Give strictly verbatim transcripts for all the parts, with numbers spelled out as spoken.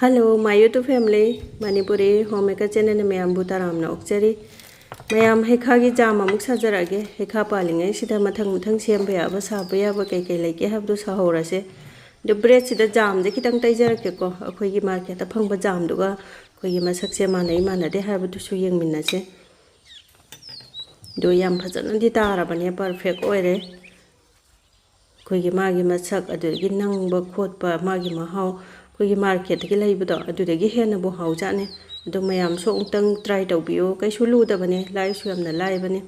Hello, my YouTube family, Manipuri Homemaker channel ꯅ ꯃꯌꯥꯝꯕꯨ ꯇꯔꯥꯝꯅ ꯑꯣꯛꯆꯔꯤ꯫ ꯃꯌꯥꯝ, ꯍꯩꯈꯥꯒꯤ ꯖꯥꯝ ꯑꯃꯨꯛ ꯁꯥꯖꯔꯛꯑꯒꯦ꯫ ꯍꯩꯈꯥ ꯄꯥꯜꯂꯤꯉꯩꯁꯤꯗ ꯃꯊꯪ ꯃꯊꯪ ꯁꯦꯝꯕ ꯌꯥꯕ, ꯁꯥꯕ ꯌꯥꯕ ꯀꯩ ꯀꯩ ꯂꯩꯒꯦ ꯍꯥꯏꯕꯗꯨ ꯁꯥꯍꯧꯔꯁꯦ꯫ ꯑꯗꯨ bread ꯁꯤꯗ ꯖꯥꯝꯁꯦ ꯈꯤꯇꯪ ꯇꯩꯖꯔꯛꯀꯦꯀꯣ꯫ ꯑꯩꯈꯣꯏꯒꯤ market ꯇ ꯐꯪꯕ ꯖꯥꯝꯗꯨꯒ ꯑꯩꯈꯣꯏꯒꯤ ꯃꯁꯛꯁꯦ ꯃꯥꯟꯅꯩ ꯃꯥꯟꯅꯗꯦ ꯍꯥꯏꯕꯗꯨꯁꯨ ꯌꯦꯡꯃꯤꯟꯅꯁꯦ꯫ ꯑꯗꯣ ꯌꯥꯝ ꯐꯖꯅꯗꯤ ꯇꯥꯔꯕꯅꯦ, perfect ꯑꯣꯏꯔꯦ꯫ ꯑꯩꯈꯣꯏꯒꯤ ꯃꯥꯒꯤ ꯃꯁꯛ, ꯑꯗꯨꯗꯒꯤ ꯅꯪꯕ ꯈꯣꯠꯄ, ꯃꯥꯒꯤ ꯃꯍꯥꯎ, ꯑꯩꯈꯣꯏꯒꯤ market ꯇꯒꯤ ꯂꯩꯕꯗꯣ, ꯑꯗꯨꯗꯒꯤ ꯍꯦꯟꯅꯕꯨ ꯍꯥꯎꯖꯥꯠꯅꯤ꯫ ꯑꯗꯣ ꯃꯌꯥꯝꯁꯨ ꯑꯃꯨꯛꯇꯪ try ꯇꯧꯕꯤꯌꯨ, ꯀꯩꯁꯨ ꯂꯨꯗꯕꯅꯦ, ꯂꯥꯏꯁꯨ ꯌꯥꯝꯅ ꯂꯥꯏꯕꯅꯦ꯫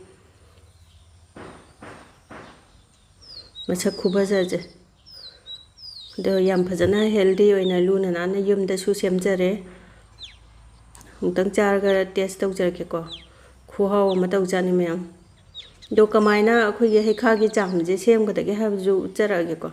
ꯃꯁꯛ ꯈꯨꯐꯖꯁꯦ꯫ ꯑꯗꯣ ꯌꯥꯝ ꯐꯖꯅ healthy ꯑꯣꯏꯅ ꯂꯨꯅ ꯅꯥꯟꯅ ꯌꯨꯝꯗꯁꯨ ꯁꯦꯝꯖꯔꯦ꯫ ꯑꯃꯨꯛꯇꯪ ꯆꯥꯔꯒ taste ꯇꯧꯖꯔꯛꯀꯦꯀꯣ꯫ ꯈꯨꯍꯥꯎ ꯑꯃ ꯇꯧꯖꯥꯠꯅꯤ ꯃꯌꯥꯝ꯫ ꯑꯗꯣ ꯀꯃꯥꯏꯅ ꯑꯩꯈꯣꯏꯒꯤ ꯍꯩꯈꯥꯒꯤ ꯖꯥꯝꯁꯦ ꯁꯦꯝꯒꯗꯒꯦ ꯍꯥꯏꯕꯁꯨ ꯎꯠꯆꯔꯛꯑꯒꯦꯀꯣ꯫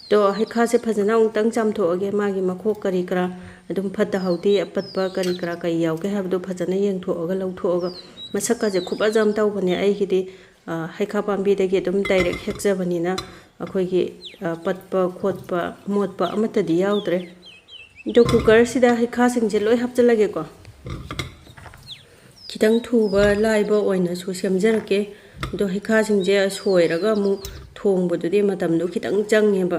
ꯑꯗꯣ ꯍꯩꯈꯥꯁꯦ ꯐꯖꯅ ꯑꯃꯨꯛꯇꯪ ꯆꯥꯝꯊꯣꯛꯑꯒꯦ, ꯃꯥꯒꯤ ꯃꯈꯣꯛ ꯀꯔꯤ ꯀꯔꯥ, ꯑꯗꯨꯝ ꯐꯠꯇ ꯍꯥꯎꯗꯤ ꯑꯄꯠꯄ ꯀꯔꯤ ꯀꯔꯥ ꯀꯩ ꯌꯥꯎꯒꯦ ꯍꯥꯏꯕꯗꯣ ꯐꯖꯅ ꯌꯦꯡꯊꯣꯛꯑꯒ ꯂꯧꯊꯣꯛꯑꯒ꯫ ꯃꯁꯛꯀꯁꯦ ꯈꯨꯐꯖ ꯑꯃ ꯇꯧꯕꯅꯦ꯫ ꯑꯩꯒꯤꯗꯤ, ꯑ, ꯍꯩꯈꯥ ꯄꯥꯝꯕꯤꯗꯒꯤ ꯑꯗꯨꯝ direct ꯍꯦꯛꯆꯕꯅꯤꯅ ꯑꯩꯈꯣꯏꯒꯤ, ꯑ, ꯄꯠꯄ ꯈꯣꯠꯄ ꯃꯣꯠꯄ ꯑꯃꯠꯇꯗꯤ ꯌꯥꯎꯗ꯭ꯔꯦ꯫ ꯑꯗꯣ cooker ꯁꯤꯗ ꯍꯩꯈꯥꯁꯤꯡꯁꯦ ꯂꯣꯏ ꯍꯥꯞꯆꯤꯜꯂꯒꯦꯀꯣ꯫ ꯈꯤꯇꯪ ꯊꯨꯕ ꯂꯥꯏꯕ ꯑꯣꯏꯅꯁꯨ ꯁꯦꯝꯖꯔꯛꯀꯦ꯫ ꯑꯗꯣ ꯍꯩꯈꯥꯁꯤꯡꯁꯦ ꯁꯣꯏꯔꯒ ꯑꯃꯨꯛ ꯊꯣꯡꯕꯗꯨꯗꯤ ꯃꯇꯝꯗꯣ ꯈꯤꯇꯪ ꯆꯪꯉꯦꯕ꯫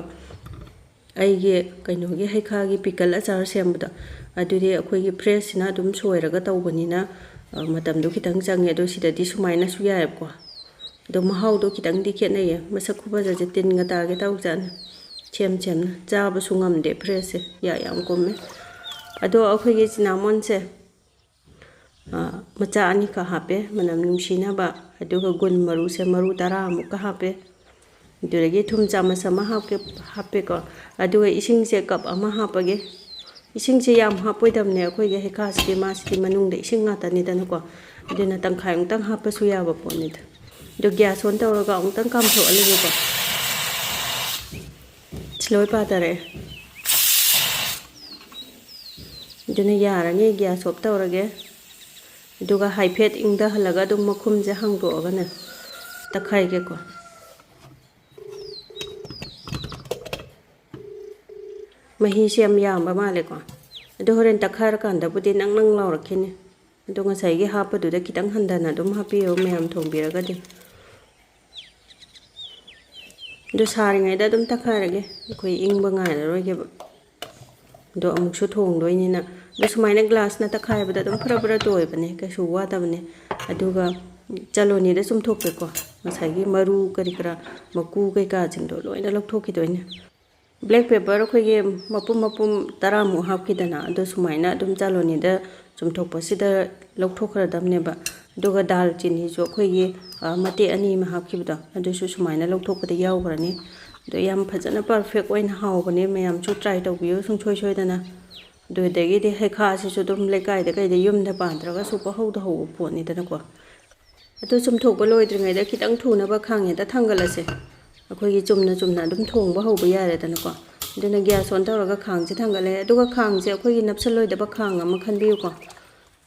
ꯑꯩꯒꯤ ꯀꯩꯅꯣꯒꯤ ꯍꯩꯈꯥꯒꯤ pickle ꯑꯆꯥꯔ ꯁꯦꯝꯕꯗꯣ, ꯑꯗꯨꯗꯤ ꯑꯩꯈꯣꯏꯒꯤ fresh ꯁꯤꯅ ꯑꯗꯨꯝ ꯁꯣꯏꯔꯒ ꯇꯧꯕꯅꯤꯅ, ꯑ, ꯃꯇꯝꯗꯣ ꯈꯤꯇꯪ ꯆꯪꯉꯦ꯫ ꯑꯗꯣ ꯁꯤꯗꯗꯤ ꯁꯨꯃꯥꯏꯅꯁꯨ ꯌꯥꯏꯌꯦꯕꯀꯣ꯫ ꯑꯗꯣ ꯃꯍꯥꯎꯗꯣ ꯈꯤꯇꯪꯗꯤ ꯈꯦꯠꯅꯩꯌꯦ꯫ ꯃꯁꯛ ꯈꯨꯐꯖꯁꯦ ꯇꯤꯟꯒ ꯇꯥꯒꯦ ꯇꯧꯖꯥꯠꯅꯤ꯫ ꯁꯦꯝ ꯁꯦꯝꯅ ꯆꯥꯕꯁꯨ ꯉꯝꯗꯦ, fresh ꯁꯦ ꯌꯥ ꯌꯥꯝ ꯀꯨꯝꯃꯦ꯫ ꯑꯗꯣ ꯑꯩꯈꯣꯏꯒꯤ ꯆꯤꯅꯥꯃꯣꯟꯁꯦ, ꯑ, ꯃꯆꯥ ꯑꯅꯤꯈꯛ ꯍꯥꯞꯄꯦ, ꯃꯅꯝ ꯅꯨꯡꯁꯤꯅꯕ꯫ ꯑꯗꯨꯒ ꯒꯨꯟ ꯃꯔꯨꯁꯦ ꯃꯔꯨ ꯇꯔꯥꯃꯨꯛꯀ ꯍꯥꯞꯄꯦ꯫ ꯑꯗꯨꯗꯒꯤ ꯊꯨꯝ ꯆꯥꯃꯁ ꯑꯃ ꯍꯥꯞꯀꯦ, ꯍꯥꯞꯄꯦꯀꯣ꯫ ꯑꯗꯨꯒ ꯏꯁꯤꯡꯁꯦ cup ꯑꯃ ꯍꯥꯞꯄꯒꯦ꯫ ꯏꯁꯤꯡꯁꯦ ꯌꯥꯝ ꯍꯥꯞꯄꯣꯏꯗꯕꯅꯦ, ꯑꯩꯈꯣꯏꯒꯤ ꯍꯩꯈꯥꯁꯤꯗꯤ ꯃꯥꯁꯤꯗꯤ ꯃꯅꯨꯡꯗ ꯏꯁꯤꯡ ꯉꯥꯛꯇꯅꯤꯗꯅꯀꯣ꯫ ꯑꯗꯨꯅ ꯇꯪꯈꯥꯏꯃꯨꯛꯇꯪ ꯍꯥꯞꯄꯁꯨ ꯌꯥꯕ ꯄꯣꯠꯅꯤꯗ꯫ ꯑꯗꯣ gas on ꯇꯧꯔꯒ ꯑꯃꯨꯛꯇꯪ ꯀꯥꯝꯊꯣꯛꯍꯜꯂꯒꯦꯀꯣ꯫ ꯁꯤ ꯂꯣꯏ ꯄꯥꯊꯔꯛꯑꯦ꯫ ꯑꯗꯨꯅ ꯌꯥꯔꯅꯤ, gas off ꯇꯧꯔꯒꯦ꯫ ꯑꯗꯨꯒ ꯍꯥꯏꯐꯦꯠ ꯏꯪꯊꯍꯜꯂꯒ ꯑꯗꯨꯝ ꯃꯈꯨꯝꯁꯦ ꯍꯥꯡꯗꯣꯛꯑꯒꯅꯦ ꯇꯛꯈꯥꯏꯒꯦꯀꯣ꯫ ꯃꯍꯤꯁꯦ ꯌꯥꯝ ꯌꯥꯝꯕ ꯃꯥꯜꯂꯦꯀꯣ꯫ ꯑꯗꯣ ꯍꯣꯔꯦꯟ ꯇꯛꯈꯥꯏꯔꯀꯥꯟꯗꯕꯨꯗꯤ ꯅꯪ ꯅꯪ ꯂꯥꯎꯔꯛꯈꯤꯅꯤ꯫ ꯑꯗꯣ ꯉꯁꯥꯏꯒꯤ ꯍꯥꯞꯄꯗꯨꯗ ꯈꯤꯇꯪ ꯍꯟꯊꯅ ꯑꯗꯨꯝ ꯍꯥꯞꯄꯤꯌꯣ, ꯃꯌꯥꯝ ꯊꯣꯡꯕꯤꯔꯒꯗꯤ꯫ ꯑꯗꯨ ꯁꯥꯔꯤꯉꯩꯗ ꯑꯗꯨꯝ ꯇꯛꯈꯥꯏꯔꯒꯦ, ꯑꯩꯈꯣꯏ ꯏꯪꯕ ꯉꯥꯏꯔꯔꯣꯏꯒꯦꯕ꯫ ꯑꯗꯣ ꯑꯃꯨꯛꯁꯨ ꯊꯣꯡꯗꯣꯏꯅꯤꯅ꯫ ꯑꯗꯣ ꯁꯨꯃꯥꯏꯅ ꯒ꯭ꯂꯥꯁꯅ ꯇꯛꯈꯥꯏꯕꯗ ꯑꯗꯨꯝ ꯐꯔ ꯐꯔ ꯇꯣꯏꯕꯅꯦ, ꯀꯩꯁꯨ ꯋꯥꯗꯕꯅꯦ꯫ ꯑꯗꯨꯒ ꯆꯂꯣꯅꯤꯗ ꯆꯨꯝꯊꯣꯛꯀꯦꯀꯣ꯫ ꯉꯁꯥꯏꯒꯤ ꯃꯔꯨ ꯀꯔꯤ ꯀꯔꯥ, ꯃꯀꯨ ꯀꯩꯀꯥꯁꯤꯡꯗꯣ ꯂꯣꯏꯅ ꯂꯧꯊꯣꯛꯈꯤꯗꯣꯏꯅꯦ꯫ ꯕ꯭ꯂꯦꯛ ꯄꯦꯄꯔ ꯑꯩꯈꯣꯏꯒꯤ ꯃꯄꯨꯝ ꯃꯄꯨꯝ ꯇꯔꯥꯃꯨꯛ ꯍꯥꯞꯈꯤꯗꯅ, ꯑꯗꯣ ꯁꯨꯃꯥꯏꯅ ꯑꯗꯨꯝ ꯆꯥꯂꯣꯅꯤꯗ ꯆꯨꯝꯊꯣꯛꯄꯁꯤꯗ ꯂꯧꯊꯣꯛꯈ꯭ꯔꯗꯕꯅꯦꯕ꯫ ꯑꯗꯨꯒ ꯗꯥꯜ ꯆꯤꯅꯤꯁꯨ ꯑꯩꯈꯣꯏꯒꯤ, ꯑ, ꯃꯇꯦꯛ ꯑꯅꯤ ꯑꯃ ꯍꯥꯞꯈꯤꯕꯗꯣ, ꯑꯗꯨꯁꯨ ꯁꯨꯃꯥꯏꯅ ꯂꯧꯊꯣꯛꯄꯗ ꯌꯥꯎꯈ꯭ꯔꯅꯤ꯫ ꯑꯗꯣ ꯌꯥꯝ ꯐꯖꯅ ꯄꯔꯐꯦꯛ ꯑꯣꯏꯅ ꯍꯥꯎꯕꯅꯦ, ꯃꯌꯥꯝꯁꯨ ꯇ꯭ꯔꯥꯏ ꯇꯧꯕꯤꯌꯨ ꯁꯨꯡꯁꯣꯏ ꯁꯣꯏꯗꯅ꯫ ꯑꯗꯨꯗꯒꯤꯗꯤ ꯍꯩꯈꯥꯁꯤꯁꯨ ꯑꯗꯨꯝ ꯂꯩꯀꯥꯏꯗ ꯀꯩꯗ ꯌꯨꯝꯗ ꯄꯥꯟꯗ꯭ꯔꯒꯁꯨ ꯄꯪꯍꯧꯗ ꯍꯧꯕ ꯄꯣꯠꯅꯤꯗꯅꯀꯣ꯫ ꯑꯗꯨ ꯆꯨꯝꯊꯣꯛꯄ ꯂꯣꯏꯗ꯭ꯔꯤꯉꯩꯗ ꯈꯤꯇꯪ ꯊꯨꯅꯕ ꯈꯥꯡ ꯍꯦꯛꯇ ꯊꯥꯡꯒꯠꯂꯁꯦ꯫ ꯑꯩꯈꯣꯏꯒꯤ ꯆꯨꯝꯅ ꯆꯨꯝꯅ ꯑꯗꯨꯝ ꯊꯣꯡꯕ ꯍꯧꯕ ꯌꯥꯔꯦꯗꯅꯀꯣ꯫ ꯑꯗꯨꯅ gas on ꯇꯧꯔꯒ ꯈꯥꯡꯁꯦ ꯊꯥꯡꯒꯠꯂꯦ꯫ ꯑꯗꯨꯒ ꯈꯥꯡꯁꯦ ꯑꯩꯈꯣꯏꯒꯤ ꯅꯞꯁꯜꯂꯣꯏꯗꯕ ꯈꯥꯡ ꯑꯃ ꯈꯟꯕꯤꯌꯨꯀꯣ꯫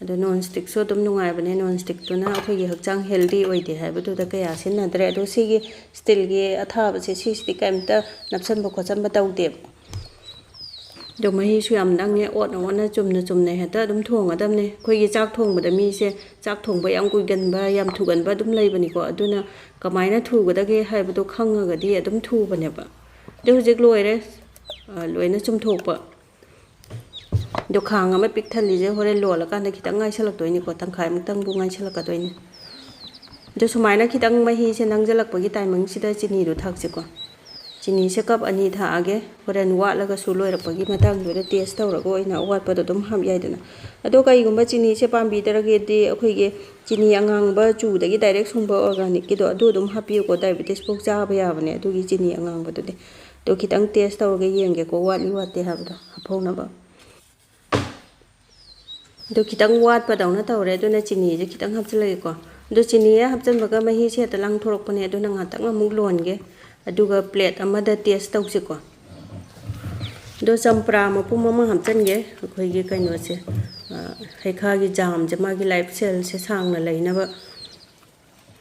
ꯑꯗꯣ non stickꯁꯨ ꯑꯗꯨꯝ ꯅꯨꯡꯉꯥꯏꯕꯅꯦ꯫ Non stickꯇꯨꯅ ꯑꯩꯈꯣꯏꯒꯤ ꯍꯛꯆꯥꯡ healthy ꯑꯣꯏꯗꯦ ꯍꯥꯏꯕꯗꯨꯗ ꯀꯌꯥ ꯁꯤꯖꯤꯟꯅꯗ꯭ꯔꯦ꯫ ꯑꯗꯣ ꯁꯤꯒꯤ steelꯒꯤ ꯑꯊꯥꯕꯁꯦ, ꯁꯤꯁꯤꯗꯤ ꯀꯩꯝꯇ ꯅꯞꯁꯟꯕ ꯈꯣꯠꯆꯟꯕ ꯇꯧꯗꯦꯕ꯫ ꯑꯗꯣ ꯃꯍꯤꯁꯨ ꯌꯥꯝ ꯅꯪꯉꯦ, ꯑꯣꯠꯅ ꯑꯣꯠꯅ ꯆꯨꯝꯅ ꯆꯨꯝꯅ ꯍꯦꯛꯇ ꯑꯗꯨꯝ ꯊꯣꯡꯒꯗꯕꯅꯦ꯫ ꯑꯩꯈꯣꯏꯒꯤ ꯆꯥꯛ ꯊꯣꯡꯕꯗ ꯃꯤꯁꯦ ꯆꯥꯛ ꯊꯣꯡꯕ ꯌꯥꯝ ꯀꯨꯏꯒꯟꯕ, ꯌꯥꯝ ꯊꯨꯒꯟꯕ ꯑꯗꯨꯝ ꯂꯩꯕꯅꯤꯀꯣ꯫ ꯑꯗꯨꯅ ꯀꯃꯥꯏꯅ ꯊꯨꯒꯗꯒꯦ ꯍꯥꯏꯕꯗꯣ ꯈꯪꯉꯒꯗꯤ ꯑꯗꯨꯝ ꯊꯨꯕꯅꯦꯕ꯫ ꯑꯗꯨ ꯍꯧꯖꯤꯛ ꯂꯣꯏꯔꯦ, ꯑ, ꯂꯣꯏꯅ ꯆꯨꯝꯊꯣꯛꯄ꯫ ꯑꯗꯣ ꯈꯥꯡ ꯑꯃ ꯄꯤꯛ ꯊꯜꯂꯤꯁꯦ ꯍꯣꯔꯦꯟ ꯂꯣꯜꯂꯀꯥꯟꯗ ꯈꯤꯇꯪ ꯉꯥꯏꯁꯜꯂꯛꯇꯣꯏꯅꯤꯀꯣ, ꯇꯪꯈꯥꯏꯃꯨꯛꯇꯪꯕꯨ ꯉꯥꯏꯁꯜꯂꯛꯀꯗꯣꯏꯅꯤ꯫ ꯑꯗꯣ ꯁꯨꯃꯥꯏꯅ ꯈꯤꯇꯪ ꯃꯍꯤꯁꯦ ꯅꯪꯁꯤꯜꯂꯛꯄꯒꯤ timingꯁꯤꯗ ꯆꯤꯅꯤꯗꯣ ꯊꯥꯛꯁꯤꯀꯣ꯫ ꯆꯤꯅꯤꯁꯦ cup ꯑꯅꯤ ꯊꯥꯛꯑꯒꯦ꯫ ꯍꯣꯔꯦꯟ ꯋꯥꯠꯂꯒꯁꯨ ꯂꯣꯏꯔꯛꯄꯒꯤ ꯃꯇꯥꯡꯗꯨꯗ taste ꯇꯧꯔꯒ ꯑꯣꯏꯅ ꯑꯋꯥꯠꯄꯗꯣ ꯑꯗꯨꯝ ꯍꯥꯞ ꯌꯥꯏꯗꯅ꯫ ꯑꯗꯣ ꯀꯩꯒꯨꯝꯕ ꯆꯤꯅꯤꯁꯦ ꯄꯥꯝꯕꯤꯗ꯭ꯔꯒꯗꯤ ꯑꯩꯈꯣꯏꯒꯤ ꯆꯤꯅꯤ ꯑꯉꯥꯡꯕ ꯆꯨꯗꯒꯤ direct ꯁꯨꯡꯕ organicꯀꯤꯗꯣ ꯑꯗꯨ ꯑꯗꯨꯝ ꯍꯥꯞꯄꯤꯌꯨꯀꯣ, diabeticsꯐꯧ ꯆꯥꯕ ꯌꯥꯕꯅꯦ ꯑꯗꯨꯒꯤ ꯆꯤꯅꯤ ꯑꯉꯥꯡꯕꯗꯨꯗꯤ꯫ ꯑꯗꯣ ꯈꯤꯇꯪ taste ꯇꯧꯔꯒ ꯌꯦꯡꯒꯦꯀꯣ, ꯋꯥꯠꯂꯤ ꯋꯥꯠꯇꯦ ꯍꯥꯏꯕꯗꯣ ꯍꯥꯞꯍꯧꯅꯕ꯫ ꯑꯗꯨ ꯈꯤꯇꯪ ꯋꯥꯠꯄꯗꯧꯅ ꯇꯧꯔꯦ, ꯑꯗꯨꯅ ꯆꯤꯅꯤꯁꯦ ꯈꯤꯇꯪ ꯍꯥꯞꯆꯤꯜꯂꯒꯦꯀꯣ꯫ ꯑꯗꯨ ꯆꯤꯅꯤ ꯍꯦꯛ ꯍꯥꯞꯆꯤꯟꯕꯒ ꯃꯍꯤꯁꯦ ꯍꯦꯛꯇ ꯂꯥꯡꯊꯣꯔꯛꯄꯅꯦ, ꯑꯗꯨꯅ ꯉꯥꯛꯇꯪ ꯑꯃꯨꯛ ꯂꯣꯟꯒꯦ꯫ ꯑꯗꯨꯒ plate ꯑꯃꯗ taste ꯇꯧꯁꯤꯀꯣ꯫ ꯑꯗꯣ ꯆꯝꯄ꯭ꯔꯥ ꯃꯄꯨꯝ ꯑꯃ ꯍꯥꯞꯆꯤꯟꯒꯦ꯫ ꯑꯩꯈꯣꯏꯒꯤ ꯀꯩꯅꯣꯁꯦ, ꯑ, ꯍꯩꯈꯥꯒꯤ ꯖꯥꯝꯁꯦ ꯃꯥꯒꯤ life cellꯁꯦ ꯁꯥꯡꯅ ꯂꯩꯅꯕ꯫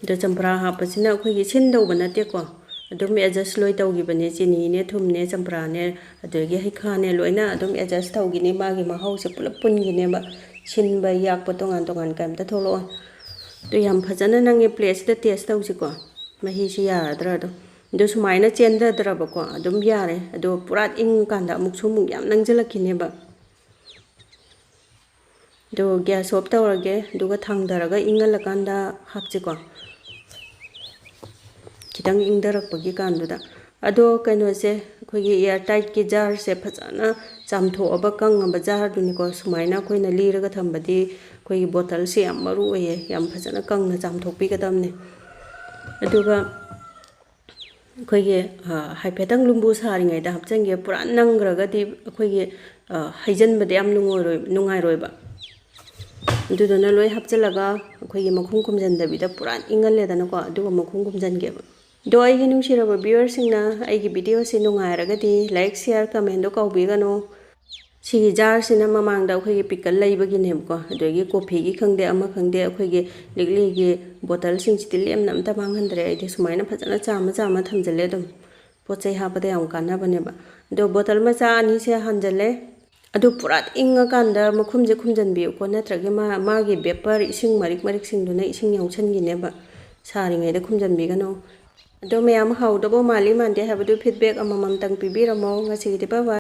ꯑꯗꯣ ꯆꯝꯄ꯭ꯔꯥ ꯍꯥꯞꯄꯁꯤꯅ ꯑꯩꯈꯣꯏꯒꯤ ꯁꯤꯟꯗꯧꯕ ꯅꯠꯇꯦꯀꯣ, ꯑꯗꯨꯝ ꯑꯦꯗꯖꯁ ꯂꯣꯏ ꯇꯧꯈꯤꯕꯅꯦ꯫ ꯆꯤꯅꯤꯅꯦ, ꯊꯨꯝꯅꯦ, ꯆꯝꯄ꯭ꯔꯥꯅꯦ, ꯑꯗꯒꯤ ꯍꯩꯈꯥꯅꯦ, ꯂꯣꯏꯅ ꯑꯗꯨꯝ ꯑꯦꯗꯖꯁ ꯇꯧꯈꯤꯅꯤ꯫ ꯃꯥꯒꯤ ꯃꯍꯥꯎꯁꯦ ꯄꯨꯂꯞ ꯄꯨꯟꯈꯤꯅꯦꯕ꯫ ꯁꯤꯟꯕ ꯌꯥꯛꯄ ꯇꯣꯉꯥꯟ ꯇꯣꯉꯥꯟ ꯀꯩꯝꯇ ꯊꯣꯛꯂꯛꯑꯣꯏ꯫ ꯑꯗꯨ ꯌꯥꯝ ꯐꯖꯅ ꯅꯪꯒꯤ ꯄ꯭ꯂꯦꯠꯁꯤꯗ ꯇꯦꯁ ꯇꯧꯁꯤꯀꯣ꯫ ꯃꯍꯤꯁꯤ ꯌꯥꯔꯗ꯭ꯔꯥ ꯑꯗꯣ꯫ ꯑꯗꯣ ꯁꯨꯃꯥꯏꯅ ꯆꯦꯟꯊꯗ꯭ꯔꯕꯀꯣ ꯑꯗꯨꯝ ꯌꯥꯔꯦ꯫ ꯑꯗꯣ ꯄꯨꯔꯥ ꯏꯪꯉꯀꯥꯟꯗ ꯑꯃꯨꯛꯁꯨ ꯑꯃꯨꯛ ꯌꯥꯝ ꯅꯪꯁꯤꯜꯂꯛꯈꯤꯅꯦꯕ꯫ ꯑꯗꯣ ꯒ꯭ꯌꯥꯁ ꯑꯣꯐ ꯇꯧꯔꯒꯦ, ꯑꯗꯨꯒ ꯊꯥꯡꯊꯔꯒ ꯏꯪꯍꯜꯂꯀꯥꯟꯗ ꯍꯥꯞꯁꯤꯀꯣ꯫ ꯈꯤꯇꯪ ꯏꯪꯊꯔꯛꯄꯒꯤ ꯀꯥꯟꯗꯨꯗ꯫ ꯑꯗꯣ ꯀꯩꯅꯣꯁꯦ, ꯑꯩꯈꯣꯏꯒꯤ ꯏꯌꯥꯔ ꯇꯥꯏꯠꯀꯤ ꯖꯥꯔꯁꯦ ꯐꯖꯅ ꯆꯥꯝꯊꯣꯛꯑꯕ ꯀꯪꯉꯕ ꯖꯥꯔꯗꯨꯅꯤꯀꯣ꯫ ꯁꯨꯃꯥꯏꯅ ꯑꯩꯈꯣꯏꯅ ꯂꯤꯔꯒ ꯊꯝꯕꯗꯤ ꯑꯩꯈꯣꯏꯒꯤ ꯕꯣꯇꯜꯁꯦ ꯌꯥꯝ ꯃꯔꯨ ꯑꯣꯏꯌꯦ, ꯌꯥꯝ ꯐꯖꯅ ꯀꯪꯅ ꯆꯥꯝꯊꯣꯛꯄꯤꯒꯗꯕꯅꯦ꯫ ꯑꯗꯨꯒ ꯑꯩꯈꯣꯏꯒꯤ, ꯑ, ꯍꯥꯏꯐꯦꯠꯇꯪ ꯂꯨꯝꯕꯨ ꯁꯥꯔꯤꯉꯩꯗ ꯍꯥꯞꯆꯤꯟꯒꯦ꯫ ꯄꯨꯔꯥ ꯅꯪꯈ꯭ꯔꯒꯗꯤ ꯑꯩꯈꯣꯏꯒꯤ, ꯑ, ꯍꯩꯖꯤꯟꯕꯗ ꯌꯥꯝ ꯅꯨꯡꯉꯥꯏꯔꯣꯏ-, ꯅꯨꯡꯉꯥꯏꯔꯣꯏꯕ꯫ ꯑꯗꯨꯗꯨꯅ ꯂꯣꯏ ꯍꯥꯞꯆꯤꯜꯂꯒ ꯑꯩꯈꯣꯏꯒꯤ ꯃꯈꯨꯝ ꯈꯨꯝꯖꯤꯟꯗꯕꯤꯗ ꯄꯨꯔꯥ ꯏꯪꯍꯜꯂꯦꯗꯅꯀꯣ, ꯑꯗꯨꯒ ꯃꯈꯨꯝ ꯈꯨꯝꯖꯤꯟꯒꯦꯕ꯫ ꯑꯗꯣ ꯑꯩꯒꯤ ꯅꯨꯡꯁꯤꯔꯕ ꯚ꯭ꯌꯨꯋꯔꯁꯤꯡꯅ ꯑꯩꯒꯤ ꯚꯤꯗꯤꯑꯣꯁꯤ ꯅꯨꯡꯉꯥꯏꯔꯒꯗꯤ ꯂꯥꯏꯛ, ꯁꯤꯌꯥꯔ, ꯀꯃꯦꯟꯗꯣ ꯀꯥꯎꯕꯤꯒꯅꯨ꯫ ꯁꯤꯒꯤ ꯖꯥꯔꯁꯤꯅ ꯃꯃꯥꯡꯗ ꯑꯩꯈꯣꯏꯒꯤ ꯄꯤꯀꯜ ꯂꯩꯕꯒꯤꯅꯦꯕꯀꯣ, ꯑꯗꯒꯤ ꯀꯣꯐꯤꯒꯤ ꯈꯪꯗꯦ, ꯑꯃ ꯈꯪꯗꯦ, ꯑꯩꯈꯣꯏꯒꯤ ꯂꯤꯛꯂꯤꯒꯤ ꯕꯣꯇꯜꯁꯤꯡꯁꯤꯗꯤ ꯂꯦꯝꯅ ꯑꯝꯇ ꯃꯥꯡꯍꯟꯗ꯭ꯔꯦ꯫ ꯑꯩꯗꯤ ꯁꯨꯃꯥꯏꯅ ꯐꯖꯅ ꯆꯥꯝꯃ ꯆꯥꯝꯃ ꯊꯝꯖꯤꯜꯂꯦ ꯑꯗꯨꯝ꯫ ꯄꯣꯠ ꯆꯩ ꯍꯥꯞꯄꯗ ꯌꯥꯝ ꯀꯥꯟꯅꯕꯅꯦꯕ꯫ ꯑꯗꯣ ꯕꯣꯇꯜ ꯃꯆꯥ ꯑꯅꯤꯁꯦ ꯍꯥꯟꯖꯜꯂꯦ꯫ ꯑꯗꯨ ꯄꯨꯔꯥ ꯏꯪꯉꯀꯥꯟꯗ ꯃꯈꯨꯝꯁꯦ ꯈꯨꯝꯖꯟꯕꯤꯌꯨꯀꯣ, ꯅꯠꯇ꯭ꯔꯒ ꯃꯥ-, ꯃꯥꯒꯤ ꯚꯦꯄꯔ, ꯏꯁꯤꯡ ꯃꯔꯤꯛ ꯃꯔꯤꯛꯁꯤꯡꯗꯨꯅ ꯏꯁꯤꯡ ꯌꯥꯎꯁꯟꯈꯤꯅꯦꯕ꯫ ꯁꯥꯔꯤꯉꯩꯗ ꯈꯨꯝꯖꯟꯕꯤꯒꯅꯨ꯫ ꯑꯗꯣ ꯃꯌꯥꯝ ꯍꯥꯎꯗꯧꯕ ꯃꯥꯜꯂꯤ ꯃꯥꯟꯗꯦ ꯍꯥꯏꯕꯗꯨ ꯐꯤꯗꯕꯦꯛ ꯑꯃꯃꯝꯇꯪ ꯄꯤꯕꯤꯔꯝꯃꯣ꯫ ꯉꯁꯤꯒꯤꯗꯤ bye bye꯫